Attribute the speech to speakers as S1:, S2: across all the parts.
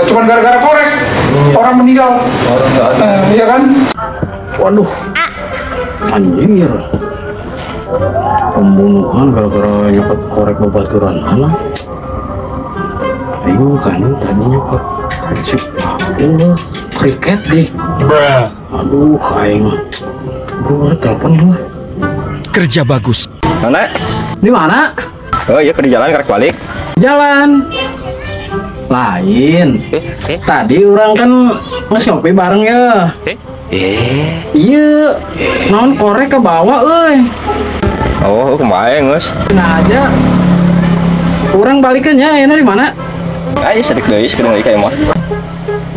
S1: Cuman gara-gara korek orang meninggal.
S2: Orang nggak ada.
S1: Iya kan?
S3: Waduh, anjir. Pembunuhan gara-gara nyokot korek babaturan anak. Ayo kan tadi nyokot si kriket deh. Aduh, aing. Bro, telepon ini mah.
S4: Kerja bagus.
S5: Mana?
S3: Di mana?
S5: Oh iya, ke di jalan karek balik.
S3: Jalan. Lain. Tadi orang kan nges ngopi bareng ya. Iya. Naon korek ke bawah euy.
S5: Oh, kumaha geus.
S3: Nah aja. Urang balikan ya, enak di mana?
S5: Ayo sedek deui, sedek deui ka imah.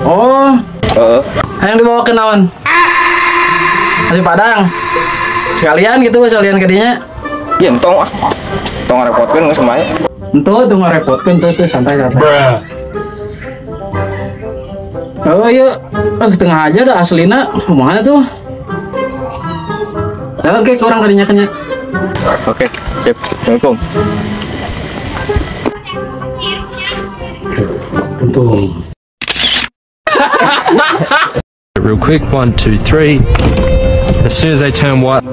S3: Oh,
S5: Heeh.
S3: hayang dibawa ke naon? Nasi Padang. Sekalian gitu, sekalian ke dinya.
S5: Ieu entong ah. Tong ngarepotkeun geus kumaha.
S3: Entuh tuh ngarepotkeun tuh tuh santai santai. Oh iya, setengah aja dah aslina, kumaha tuh? Nah, oke, kurang kadinya kenya.
S5: Oke, sip. Assalamualaikum.
S3: Untung.
S6: Real quick, 1, 2, 3. As soon as they turn white.